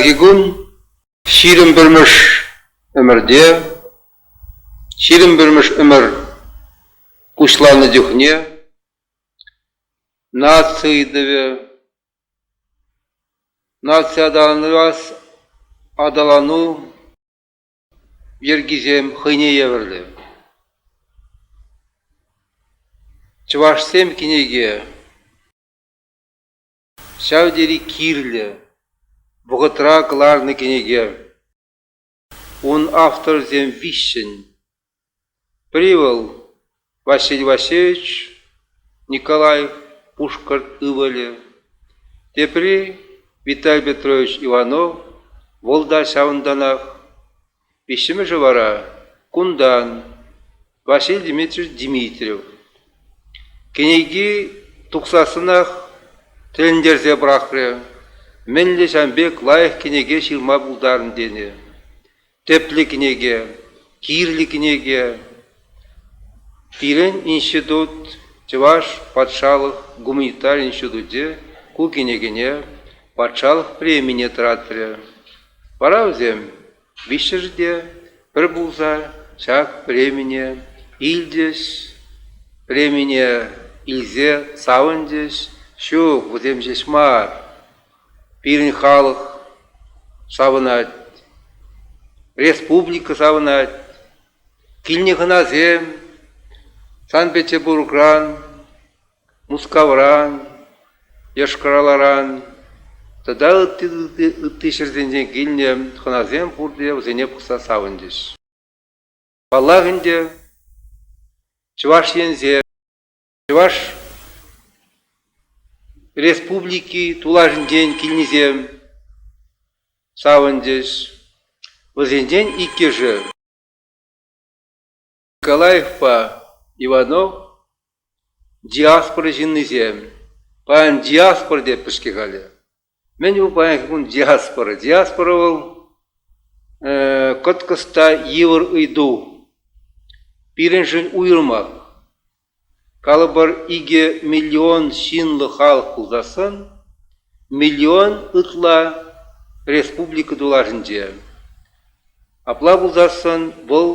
Паянхи кун 21-мӗш ӗмӗрте, 21-мӗш ӗмӗр пуҫланнӑ чухне наци ыйтӑвӗ, наци аталану йӗркисем хӑйне евӗрлӗ. Чӑвашсем кӗнеке Ҫав тери кирлӗ, вӑхӑтра кӑларнӑ кӗнеке. Ун авторӗсем виҫҫӗн. Пӗри вӑл Василий Васильевич Николаев Пушкӑрт ывӑлӗ, тепри Виталий Петрович Иванов, вӑл та ҫавӑнтанах. Виҫҫӗмӗшӗ вара кунтан, Василий Дмитриевич Дмитриев. Кӗнеки тухсассӑнах тӗлӗнтерсе пӑрахрӗ. Мӗнле ҫавӑн пек лайӑх кӗнеке ҫырма пултарнӑ тенӗ. Тӗплӗ кӗнеке, кирлӗ кӗнеке. Пирӗн институт, Чӑваш патшалӑх гуманитари институчӗ ку кӗнекене патшалӑх премине тӑратрӗ. Вара вӗсем виҫҫӗшӗ те пӗр пулса ҫак премине илчӗҫ, премине илсе савӑнчӗҫ. Ҫук, вӗсем ҫеҫ мар, пирӗн халӑх савӑнать, республика савӑнать, килнӗ хӑнасем Санкт-Петербургран, Мускавран, Йошкар-Оларан тата ытти ҫӗрсенчен килнӗ хӑнасем пурте вӗсене пӑхса савӑнчӗҫ. Паллах ӗнтӗ, Чӑваш Енсем Чӑваш Республики тулашӗнчен килнисем савӑнчӗҫ. Вӗсенчен иккӗшӗ Николаевпа Иванов диаспора ҫыннисем. Паян диаспора тетпӗр-ҫке халӗ. Мӗн вӑл паянхи кун диаспора? Диаспора вӑл кӑткӑс та йывӑр ыйту. Пирӗншӗн уйрӑмах. Калӑпӑр, 2 миллион ҫынлӑ халӑх пулсассӑн миллион ытла республика тулашӗнче. Апла пулсассӑн вӑл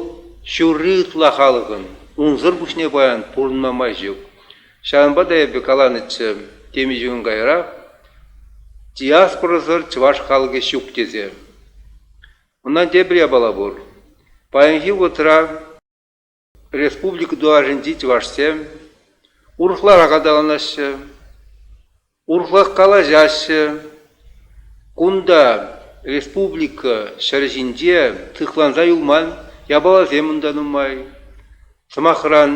ҫурри ытла халӑхӑн, унсӑр пуҫне паян пурӑнма май ҫук. Ҫавӑнпа та эпӗ каланӑччӗ темиҫе кун каярах диаспорӑсӑр чӑваш халӑхӗ ҫук тесе. Унтан тепӗр япала пур. Паянхи вӑхӑтра Республика тулашӗнчи чӑвашсем урӑхларах аталанаҫҫӗ, урӑхлах калаҫаҫҫӗ. Кунта республика ҫӗрӗ ҫинче сыхланса юлман япаласем унта нумай. Сӑмахран,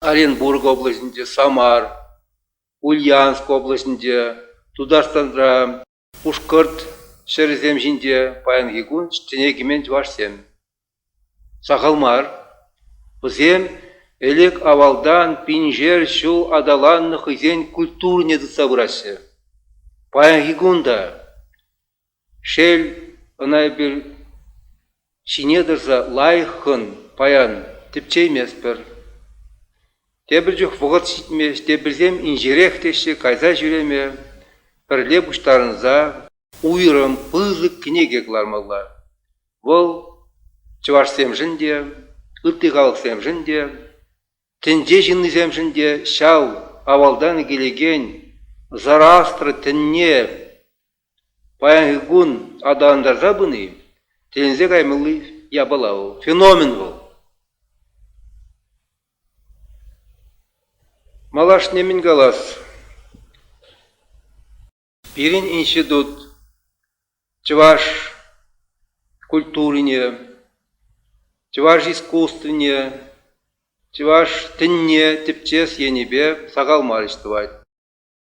Оренбург облаҫӗнче, Самар, Ульяновск облаҫӗнче, Тутарстанра, Пушкӑрт ҫӗрӗсем ҫинче паянхи кун тӗне кӗмен чӑвашсем сахал мар. Вӗсем ӗлӗк-авалтан пиншер ҫул аталаннӑ хӑйсен культурине тытса пыраҫҫӗ. Паянхи кун та, шел, ӑна эпир ҫине тӑрса лайӑххӑн паян тӗпчейместпӗр. Тепӗр чух вӑхӑт ҫитмест, теприсем инҫерех теҫҫӗ кайса ҫӳреме, пӗрле пуҫтарӑнса уйрӑм пысӑк кӗнеке кӑлармалла. Вӑл чӑвашсемшӗн те, ытти халӑхсемшӗн те, тӗнче ҫыннисемшӗн те ҫав авалтан килекен Зороастр тӗнне Паянхи кун аталантарса пыни тӗлӗнсе каймалли япала вӑл, феномен вӑл. Малашне мӗн калас? Пирӗн институт чӑваш культурине, чӑваш искусствине, чӑваш тӗнне тӗпчес енӗпе сахал мар ӗҫ тӑвать.